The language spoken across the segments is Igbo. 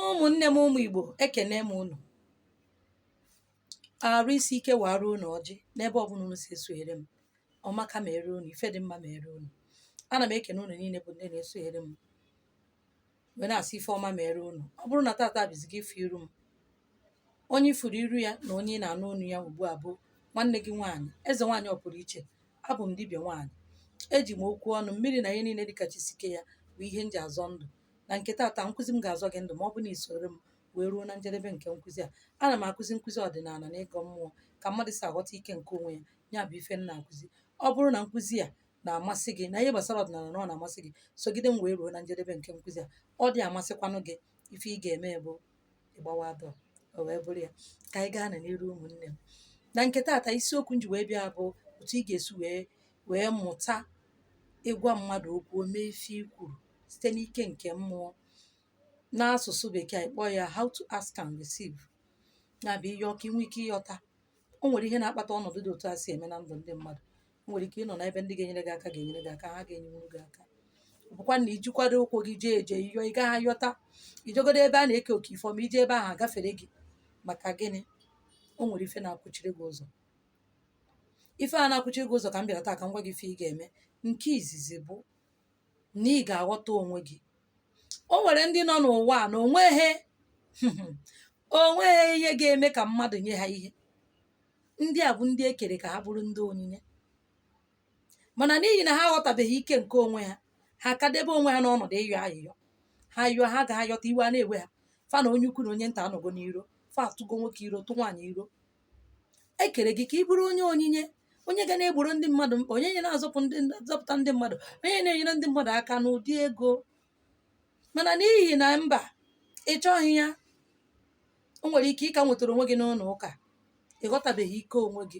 Ụmụnne m, ụmụ Igbo, ekene m unu. Arụ isi ike wara unu ọjị n'ebe ọbụla unu si esonyere m. Ọmaka mere unu, ife dị mma mere unu. Ana m ekene unu niile bụ ndị na-esonyere m, wee na-asị ife ọma mere unu. Ọ bụrụ na tata bụzi gị ịfụ iru m, onye ifuru iru ya na onye ị na-anụ onu ya ugbu a bụ nwanne gị nwaanyị, eze nwaanyị ọpụrụ iche. Abụ m dibịa nwaanyị. Eji m okwu ọnụ mmiri na ihe niile dịka chisike ya bụ ihe m ji azọ ndụ. Na nke tata, nkụzi m ga-azọ gị ndụ ma ọ bụ na i soro m wee ruo na njedebe nke nkụzi a. Ana m akụzi nkụzi ọdịnala na ịgọ mmụọ, ka mmadụ si aghọta ike nke onwe ya. Ya bụ ife m na-akụzi. Ọ bụrụ na nkụzi a na-amasị gị, na ihe gbasara ọdịnala na ọ na-amasị gị, sogide m wee ruo na njedebe nke nkụzi a. Ọ dị amasịkwanụ gị, ife ị ga-eme bụ ịgbawa dọ o wee bụrụ ya. Ka anyị gaa na n'iru, ụmụnne m. Na nke tata, isiokwu m ji wee bịa bụ otu ị ga-esi wee mụta ịgwa mmadụ okwu, o mee ife i kwuru site n'ike nke mmụọ. N'asụsụ bekee, anyị kpọọ ya "How to ask and receive". Ya bụ ihe ọka inwe ike ịghọta. O nwere ihe na-akpata ọnọdụ dị otu a si eme na ndụ ndị mmadụ. O nwere ike ịnọ n'ebe ndị ga-enyere gị aka ga-enyere gị aka, ha ga-enyenwuru gị aka. Ọ bụkwa na ijikwado ụkwụ gị jee eje yọọ, ị gaghị ayọta. Ijegodo ebe a na-eke oke ifeọma, ije ebe ahụ agafere gị. Maka gịnị? O nwere ife na-akwụchiri gị ụzọ. Ife a na-akwụchiri gị ụzọ ka m bịara taa ka m gwa gị ife ị ga-eme. Nke izizi bụ na ị ga-aghọta onwe gị. O nwere ndị nọ n'ụwa a na onweghị ihe ga-eme ka mmadụ nye ha ihe. Ndị a bụ ndị e kere ka ha bụrụ ndị onyinye, mana n'ihi na ha aghọtabeghị ike nke onwe ha, ha kadebe onwe ha n'ọnọdụ ịyọ ayịyọ. Ha yọọ, ha agaghị ayọta. Iwe a na-ewe ha, fa na onye ukwu na onye nta anọgo n'iro, fa atụgo nwoke iro, tụ nwaanyị iro. E kere gị ka ị bụrụ onye onyinye, onye ga na-egboro ndị mmadụ mkpa, onye na-azọpụ ndị zọpụta ndị mmadụ, onye na-enyere ndị mmadụ aka n'ụdị ego. Mana n'ihi na mba, ị chọghị ya, o nwere ike ịka nwetara onwe gị n'ụlọ ụka, ị ghọtabeghị ike onwe gị.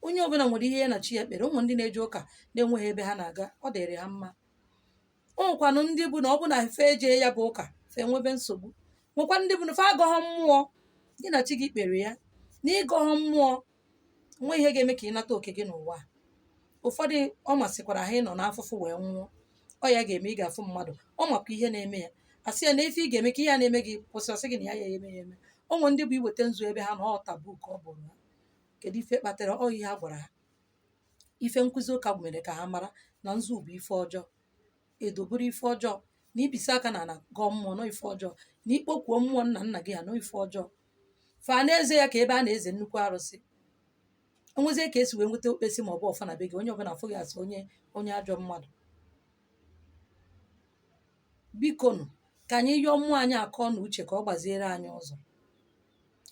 Onye ọbụla nwere ihe ya na chi ya kpere. Ụmụ ndị na-eje ụka na-enweghị ebe ha na-aga, ọ dịrị ha mma. O nwekwanụ ndị bụ na ọ bụ na fe eje ya bụ ụka, fe nwebe nsogbu. Nwekwa ndị bụ na fe agọghọ mmụọ. Gị na chi gị kpere ya na ịgọghọ mmụọ, nwe ihe ga-eme ka ị nata oke gị n'ụwa a. Ụfọdụ, ọ masịkwara ha ịnọ n'afụfụ wee nwụọ. Ọ ya ga-eme ị ga-afụ mmadụ, ọ makwa ihe na-eme ya, asị ya na ife ị ga-eme ka ihe a na-eme gị kwụsị, ọsị gị na ya ya eme ya eme. O nwere ndị bụ iweta nzu ebe ha na ọ taboo ka ọ bụrụ ha. Kedu ife kpatara ọ? Ihe a gwara ha, ife nkụzi ụka mere ka ha mara na nzu bụ ife ọjọọ, edo bụrụ ife ọjọọ, na ibisi aka na ana gọọ mmụọ nọ ife ọjọọ, na ikpokwuo mmụọ nna nna gị ha nọ ife ọjọọ. Fa na-eze ya ka ebe a na-eze nnukwu arụsị. Onwezie ka esi wee nweta okpesi ma ọ bụ ọfọ na be gị, onye ọbụla afụ gị asị onye ajọ mmadụ. Bikonu, ka anyị yọọ mmụọ anyị akọ na uche ka ọ gbaziere anyị ụzọ,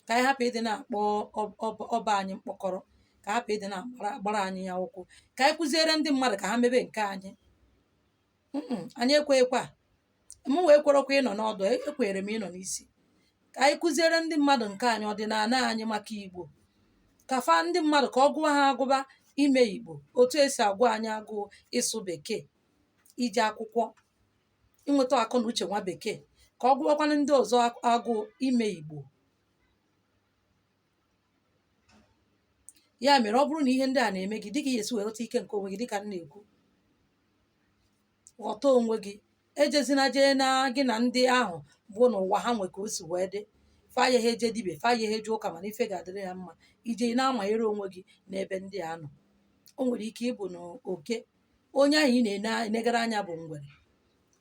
ka anyị hapụ ịdị na-akpọ ọba anyị mkpọkọrọ, ka hapụ ịdị na-agbara anyị ya ụkwụ, ka anyị kụziere ndị mmadụ ka ha mebe nke anyị. Anyị ekweghịkwa. M wee kwerekwa ịnọ n'ọdụ, ekwenyere m ịnọ n'isi. Ka anyị kụziere ndị mmadụ nke anyị, ọdịnala anyị, maka Igbo ka fa ndị mmadụ ka ọ gụọ ha agụba ime Igbo otu esi agụ anyị agụụ ịsụ bekee, ije akwụkwọ, inweta akọ na uche nwa bekee, ka ọ gụwakwanụ ndị ọzọ agụụ ime Igbo. Ya mere, ọ bụrụ na ihe ndị a na-eme gị, dịka ị ga-esi wee ghọta ike nke onwe gị, dịka m na-ekwu, ghọta onwe gị. Ejezina jee na gị na ndị ahụ bụ n'ụwa ha nwe ka o si wee dị. Fa ya ha eje dibịa, fa ya ha eje ụka, mana ife ga-adịrị ya mma. Ije na-amanyere onwe gị n'ebe ndị a nọ, o nwere ike ịbụ na oke onye ahụ ị na-enegara anya bụ ngwere.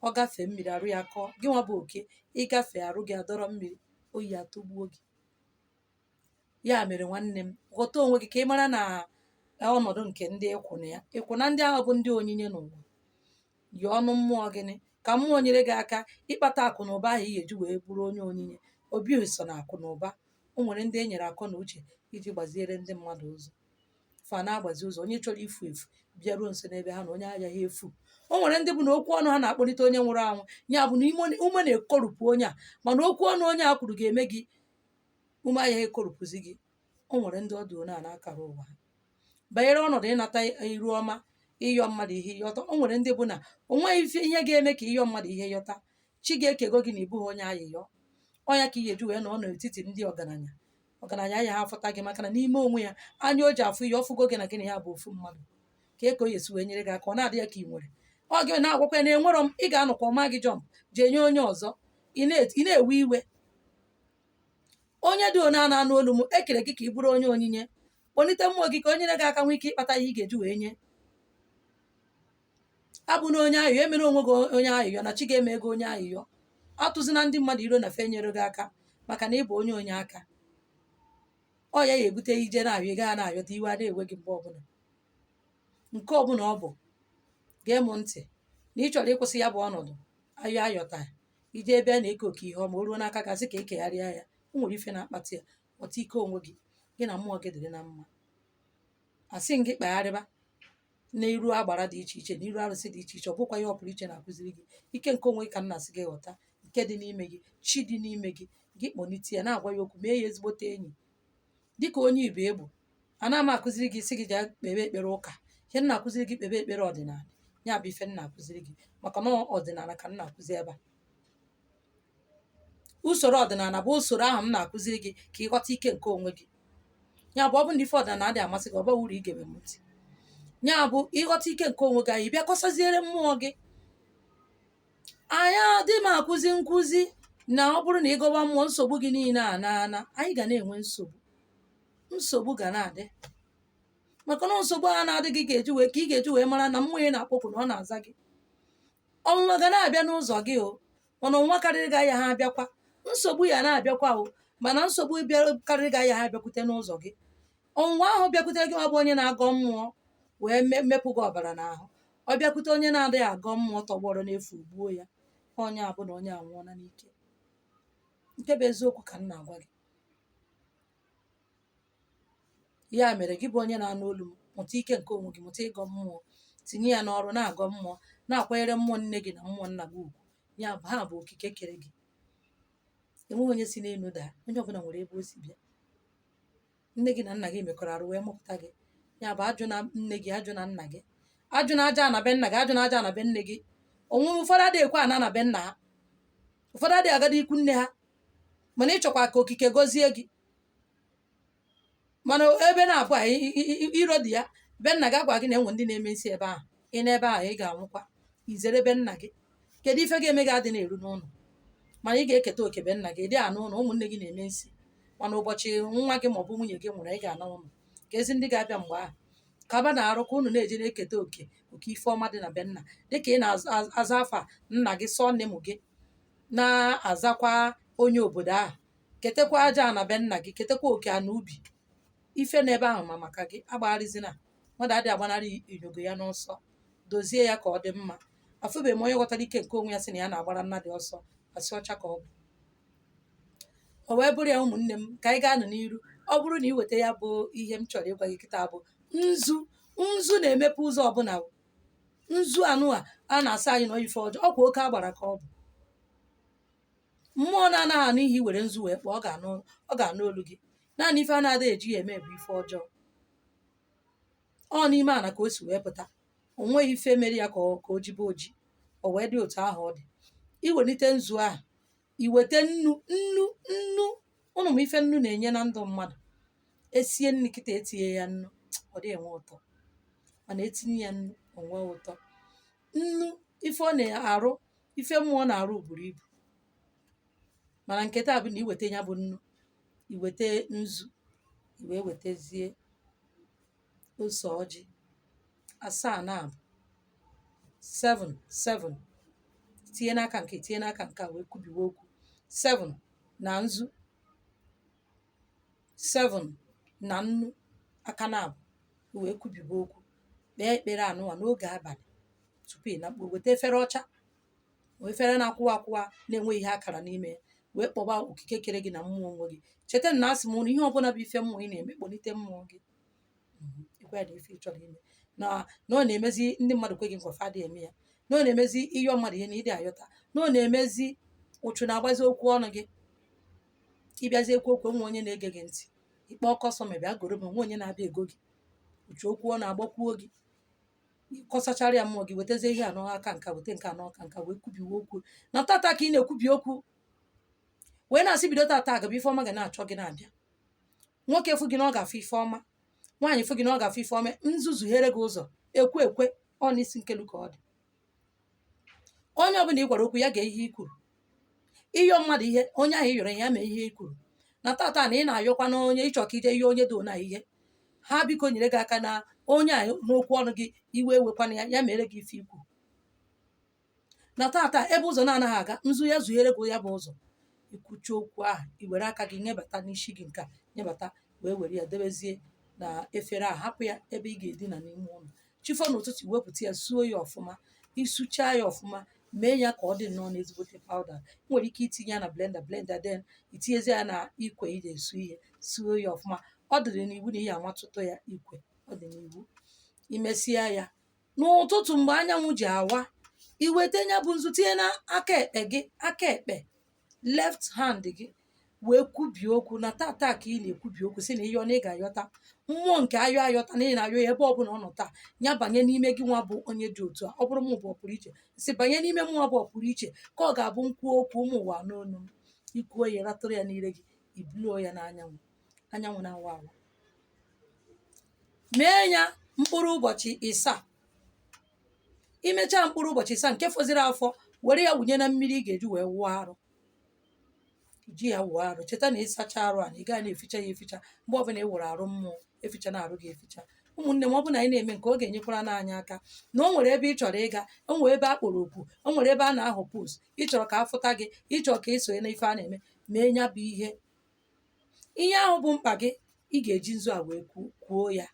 Ọ gafee mmiri, arụ ya kọọ. Gị nwa bụ oke, ịgafe, arụ gị adọrọ mmiri, oyi atụgbuo gị. Ya mere, nwanne m, ghọta onwe gị ka ị mara na ọnọdụ nke ndị ịkwụ na ya ịkwụ na ndị ahụ bụ ndị onyinye n'ụwa. Yi ọnụ mmụọ gịnị ka mmụọ nyere gị aka ịkpata akụ na ụba ahụ ị ga-eji wee bụrụ onye onyinye. Obi so na akụ na ụba. O nwere ndị e nyere akọ na uche iji gbaziere ndị mmadụ ụzọ, fa na-agbazi ụzọ. Onye chọrọ ifu efu bịaruo nso n'ebe ha na onye agaghị efu. O nwere ndị bụ na okwu ọnụ ha na-akpọlite onye nwụrụ anwụ. Ya bụ na ume na-ekorupụ onye a, mana okwu ọnụ onye a kwuru ga-eme gị ume agaghị ekorupụzi gị. O nwere ndị ọdụ one a na-akara ụwa ha banyere ọnọdụ ịnata iru ọma, ịyọ mmadụ ihe yọta. O nwere ndị bụ na o nweghị ife ihe ga-eme ka ịyọ mmadụ ihe yọta. Chi ga-ekego gị na ịbụghị onye ayịyọ. Ọnya ka ị ga-eji wee nọ n'etiti ndị ọgaranya. Ọgaranya ya ha afụta gị, maka na n'ime onwe ya, anya o ji afụ ihe ọfụgo gị na gị na ya bụ ofu mmadụ. Ka e ka o esi wee nyere gị aka, ọ na-adị ya ka ị nwere. Ọ gị na-agwakwa ya na enwerọ m, ị ga-anọkwa ọma gị jump jee nye onye ọzọ. Ị na-ewe iwe. Onye dị one a na-anụ olu m, ekere gị ka ị bụrụ onye onyinye. Kpọlite mmụọ gị ka o nyere gị aka nwee ike ịkpata ihe ị ga-eji wee nye. Abụ na onye ayịyọ, emere onwe gị onye ayịyọ na chi ga-eme ego onye ayịyọ. Atụzina ndị mmadụ iro na fe nyere gị aka, maka na ị bụ onye onye aka. Ọ ya ebute ije na-ayọ, ị gaghị na-ayọta, iwe adịghị ewe gị mgbe ọbụla. Nke ọbụla ọ bụ, gee m ntị na ị chọrọ ịkwụsị ya bụ ọnọdụ ayọ ayọta. Ije ebe a na-eke oke ihe ọma, o ruo n'aka gasị ka ekegharịa ya. O nwere ife na-akpata ya. Ghọta ike onwe gị, gị na mmụọ gị dịrị na mma. Asị m gị kpagharịba n'iru agbara dị iche iche, n'iru arụsị dị iche iche. Ọ bụkwa ihe ọ pụrụ iche na-akụziri gị ike nke onwe gị ka m na-asị gị ghọta nke dị n'ime gị, chi dị n'ime gị. Gị kpọnite ya, na-agwa ya okwu, mee ya ezigbote enyi dịka onye ibe egbu. Ana m akụziri gị sị gị jee kpebe ekpere ụka. Ihe m na-akụziri gị, kpebe ekpere ọdịnala. Ya bụ ife m na-akụziri gị, maka na ọdịnala ka m na-akụzi ebe a. Usoro ọdịnala bụ usoro ahụ m na-akụziri gị ka ịghọta ike nke onwe gị. Ya bụ, ọ bụrụ na ife ọdịnala adịghị amasị gị, ọ baghị uru igebe m ntị. Ya bụ, ịghọta ike nke onwe gị, anyị bịa kọsaziere mmụọ gị. Anyị adị m akụzi nkụzi na ọ bụrụ na ịgọwa mmụọ, nsogbu gị niile a na-ana. Anyị ga na-enwe nsogbu, nsogbu ga na-adị, maka na nsogbu a na-adị gị ga-eji wee ka ị ga-eji wee mara na mmụọ ị na-akpọpụ na ọ na-aza gị. Ọnwụnwa ga na-abịa n'ụzọ gị o, mana ọnwụnwa karịrị gị aya ha abịakwa, nsogbu ya na-abịakwa o, mana nsogbu bịa karịrị gị aya ha abịakwute n'ụzọ gị. Ọnwụnwa ahụ bịakwutere gị nwa bụ onye na-agọ mmụọ wee mepụ gị ọbara n'ahụ. Ọ bịakwute onye na-adịghị agọ mmụọ, tọgbọrọ n'efu, gbuo ya. Onye abụ na onye anwụọla n'ike. Nke bụ eziokwu ka m na-agwa gị. Ya mere, gị bụ onye na-anụ olu m, mụta ike nke onwe gị, mụta ịgọ mmụọ, tinye ya n'ọrụ, na-agọ mmụọ, na-akwanyere mmụọ nne gị na mmụọ nna gị ugwu. Ya bụ, ha bụ okike kere gị. Enweghị onye si n'elu daa, onye ọbụla nwere ebe o si bịa. Nne gị na nna gị mekọrọ arụ wee mụpụta gị. Ya bụ, ajụ na nne gị, ajụ na nna gị, ajụ na aja na be nna gị, ajụ na aja na be nne gị. Onwe ụfọdụ adịghị ekwe ana na be nna ha, ụfọdụ adịghị agada ikwu nne ha. Mana ịchọkwa ka okike gọzie gị, mana ebe na-abụ a iro dị ya. Be nna gị agwa gị na enwe ndị na-eme isi ebe ahụ. Ị n'ebe ahụ, ị ga-anwụkwa. Izere be nna gị, kedu ife ga-eme gị? Adị na-eru n'ụlọ, mana ị ga-eketa oke be nna gị dị anụ ụlọ. Ụmụnne gị na-eme nsị, mana ụbọchị nwa gị maọbụ nwunye gị nwụrụ, ị ga-ana ụlọ ka ezi ndị ga-abịa mgbe ahụ ka aba na-arụ ka unu na-eje na-eketa oke oke ife ọma dị na be nna, dịka ị na-aza afa nna gị, sọ nne mụ gị na-azakwa onye obodo ahụ. Ketekwa aja na be nna gị, ketekwa oke ana ubi ife n'ebe ahụ. Ma maka gị agbagharịzina, mmadụ adịghị agbanarị inyogo ya n'ọsọ. Dozie ya ka ọ dị mma. Afụbeghị m onye ghọtara ike nke onwe ya sị na ya na-agbara nna dị ọsọ. Asị ọcha ka ọ bụ. O wee bụrụ ya, ụmụnne m, ka anyị gaa-nụ n'iru. Ọ bụrụ na ị weta ya bụ ihe m chọrọ ịgwa gị kịta bụ nzu. Nzu na-emepe ụzọ ọbụla. Nzu anụ a a na-asa anyị nọ ife ọjọọ, ọkwa oke agbara ka ọ bụ. Mmụọ na-anaghị anụ ihe i were nzu wee kpọọ, ọ ga-anụ olu gị. Naanị ife a na-adịghị eji ya eme bụ ife ọjọọ. Ọ n'ime ana ka o si wee pụta. O nweghị ife mere ya ka o jibe oji, o wee dị otu ahụ ọ dị. Iwelite nzu ahụ, iweta nnu. Nnu, nnu, ụnụ ma ife nnu na-enye na ndụ mmadụ. Esie nri kịta, etinye ya nnu, ọ dị enwe ụtọ, mana etinye ya nnu, o nwee ụtọ. Nnu, ife ọ na-arụ, ife mmụọ na-arụ buru ibu. Mana nke taa bụ na iweta ya bụ nnu, iweta nzu, iwee wetazie ose ọjị asaa na abụ, 7 7, tinye n'aka nke, tinye n'aka nke a, wee kwubiwe okwu 7 na nzu, 7 na nnu, aka na abụ, wee kwubiwe okwu, kpee ekpere anụwa n'oge abalị tupu ị nakpuo. Weta efere ọcha, wee efere na-akwụwa akwụwa, na-enweghị ihe akara n'ime ya, wee kpọba okike kere gị na mmụọ onwe gị. Cheta na asị m ụnụ, ihe ọbụla bụ ife mmụọ ị na-eme, kpọlite mmụọ gị. Ekwe ya na ife ị chọrọ ime na na ọ na-emezi ndị mmadụ kwe gị nkwa, fa adịghị eme ya, na ọ na-emezi ịyọ mmadụ ihe na ịdị ayọta, na ọ na-emezi ụchụ na-agbazi okwu ọnụ gị. Ịbịazi ekwu okwu, onwe onye na-ege gị ntị. Ikpe ọkọsọ ma bịa goro m, onwe onye na-abịa ego gị. Uche okwu ọ na-agbakwuo gị. Kọsachara ya mmụọ gị, wetazie ihe anọ aka nka, weta nke anọ aka nka, wee kwubiwe okwu na tata ka ị na-ekwubi okwu wee na-asị, bido tata agaba, ife ọma ga na-achọ gị na-abịa. Nwoke fụ gị na ọ ga-afụ ife ọma, nwaanyị fụ gị na ọ ga-afụ ife ọma. Nzuzu ghere gị ụzọ ekwe ekwe ọ n'isi nkelu ka ọ dị. Onye ọbụla ị gwara okwu ya ga ihe i kwuru. Ịyọ mmadụ ihe, onye ahụ ị yọrọ ya mee ihe i kwuru na tata na ị na-ayọkwa na onye ịchọ ka ije ihe onye dị na ihe ha, biko nyere gị aka na onye a n'okwu ọnụ gị, iwe ewekwana ya, ya mere gị ife ikwu na tata. Ebe ụzọ na-anaghị aga, nzu ya zughere gị ya bụ ụzọ. Ikwuchi okwu ahụ, i were aka gị nyebata n'isi gị nke a, nyebata wee were ya debezie na efere a, hapụ ya ebe ị ga-edina n'ime ụlọ. Chifọ n'ụtụtụ, iwepụta ya, suo ya ọfụma. Isuchaa ya ọfụma, mee ya ka ọ dị nnọọ n'ezigbote powder. Ị nwere ike itinye ya na blender, blender, then itinyezie ya na ikwe iji esu ihe, suo ya ọfụma. Ọ dịrị n'iwu na ihe amatụtụ ya ikwe, ọ dị n'iwu. Imesịa ya n'ụtụtụ, mgbe anyanwụ ji awa, iweta ya bụ nzu, tinye n'aka ekpe gị, aka ekpe, left hand gị, wee kwubie okwu na tata ka ị na-ekwubi okwu si na ihe ọ na ị ga-ayọta mmụọ nke ayọ ayọta na ị na-ayọ ya, ebe ọbụla ọ nọ taa, ya banye n'ime gị. Nwa bụ onye dị otu a, ọ bụrụ m bụ ọpụrụ iche, si banye n'ime m, nwa bụ ọpụrụ iche, ka ọ ga-abụ nkwuo okwu ụmụ ụwa n'onu m. Ikwuo ya, ratụrụ ya n'ire gị, ibuluo ya n'anyanwụ, anyanwụ na-awa awa. Mee ya mkpụrụ ụbọchị 7. Imechaa mkpụrụ ụbọchị 7 nke fọziri afọ, were ya wụnye na mmiri ị ga-eji wee wụọ arụ, ji ya wụọ arụ. Cheta na ịsacha arụ a, na ị gaghị na-eficha ya eficha. Mgbe ọbụla ị wụrụ arụ mmụọ, eficha na arụ gị eficha. Ụmụnne m, ọ bụ na anyị na-eme nke ọ ga-enyekwara n'anya aka na o nwere ebe ị chọrọ ịga, o nwere ebe a kpọrọ okwu, o nwere ebe a na-ahụ post, ị chọrọ ka afụta gị, ị chọrọ ka ị sonye n'ife a na-eme, mee ya bụ ihe. Ihe ahụ bụ mkpa gị, ị ga-eji nzu a wee kwuo ya,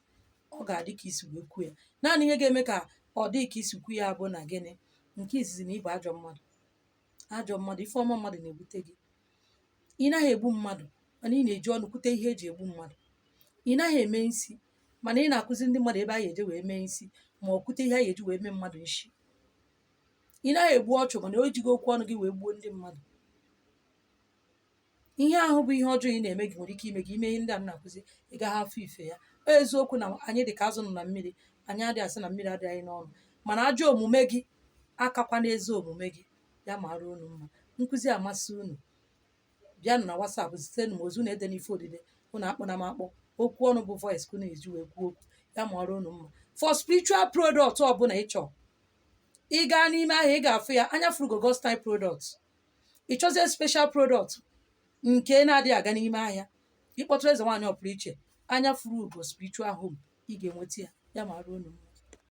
ọ ga-adị ka isi wee kwuo ya. Naanị ihe ga-eme ka ọ dị ka isi kwu ya bụ na gịnị? Nke izizi, na ịbụ ajọ mmadụ, ajọ mmadụ, ife ọma mmadụ na-ebute gị. Ị naghị egbu mmadụ, mana ị na-eji ọnụ kwute ihe eji egbu mmadụ. Ị naghị eme isi, mana ị na-akụzi ndị mmadụ ebe a ga-eje wee mee isi, ma ọ kwute ihe a ga-eji wee mee mmadụ isi. Ị naghị egbu ọchụ, mana o jigo okwu ọnụ gị wee gbuo ndị mmadụ. Ihe ahụ bụ ihe ọjọọ ị na-eme gị nwere ike ime gị ime ihe ndị a m na-akụzi, ị gaghị afụ ife ya. Ọ eziokwu na anyị dị ka azụ nọ na mmiri, anyị adịghị asị na mmiri adịghị anyị n'ọnụ, mana ajọ omume gị akakwa n'ezi omume gị. Ya mara unu mma. Nkụzi amasị unu, bịanụ na WhatsApp, zitenụ m ozi. Unu ede n'ife odide, unu akpọ na m akpọ, okwu ọnụ bụ voice ka unu eji wee kwuo okwu. Ya mara unu mma. For spiritual product ọbụla ị chọọ, ị gaa n'ime ahịa, ị ga-afụ ya, Anya Furugo God's Time product. Ị chọzie special product nke na-adịghị aga n'ime ahịa, ịkpọtụrụ eze nwaanyị ọpụrụ iche, Anya Furu Ugo Spiritual Home, ị ga-enweta ya. Ya mara unu mma.